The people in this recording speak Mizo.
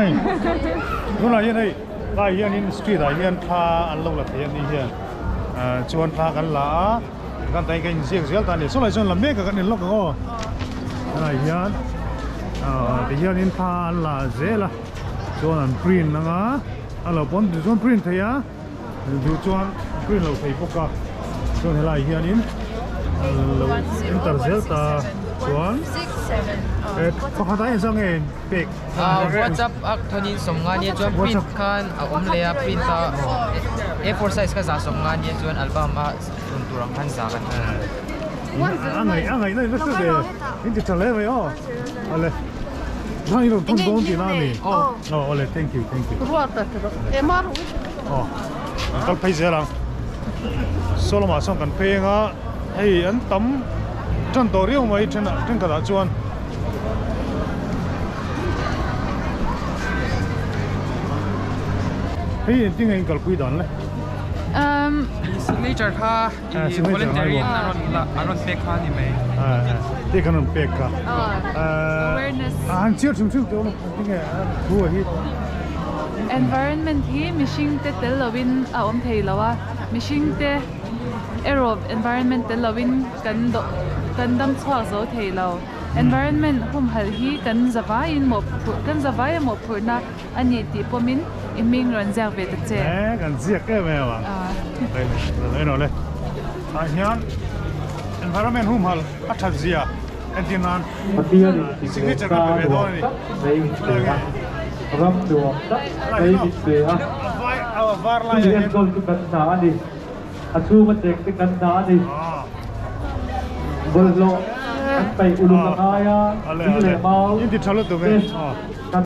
Hei tunah hian hei tlai hianin street ah hian thla an lo la thei a ni hian chuan thla kan la a kan tai kan inziak zel ta a ni sawlai chuan la mek a kan en lawk ang aw tunah hian ti hianin thla an la zel a chuan an print ang a a lo pawn chuan print thei a. Duh chuan print lo thei bawk a chuan helai hianin lo enter zel ta chuan pakhat ah engzah nge pek whatsapp a thawnin sawmnga nia chuan print khan a awm leh a print a A4 size kha za sawmnga nia chuan album a rawn tur ang khan za kan a ngaih a ngaih na in nasa ve in ti tha hle mai aw ale thang in rawn thawn dawn tih na a ni aw awle thank you thank you Aw an kal phei zel ang saw lamah sawn kan phei anga hei an tam tan tawh riau mai then ah thenkhat ah chuan hei engtin nge in kalpui dan le um signature kha i voluntary in a rawn la a rawn pek kha a ni mai te khan rawn pek kha awareness a han chhiar hrim hrim teh engtin nge thu a hi. Environment hi mihring te tel lovin a awm thei lo a, mihring te erawh environment tel lovin kan kan dam chhuak zo thei lo. Environment humhalh hi kan zavaiin mawhphurh kan zavaia mawhphurhna a ni tih pawmin i hming rawn ziak ve ta che. E kan ziak em em ang. Eng le ah hian environment humhalh a that zia entir nan signature kan pe ve dawn a ni. Mai min pe a, ram nuam tak mai min pe a, chumi enkawl chu kan hna a ni, a chhunga cheng te kan hna a ni, bawlhhlawh kan paih uluk a ngai a, thing leh mau te kan.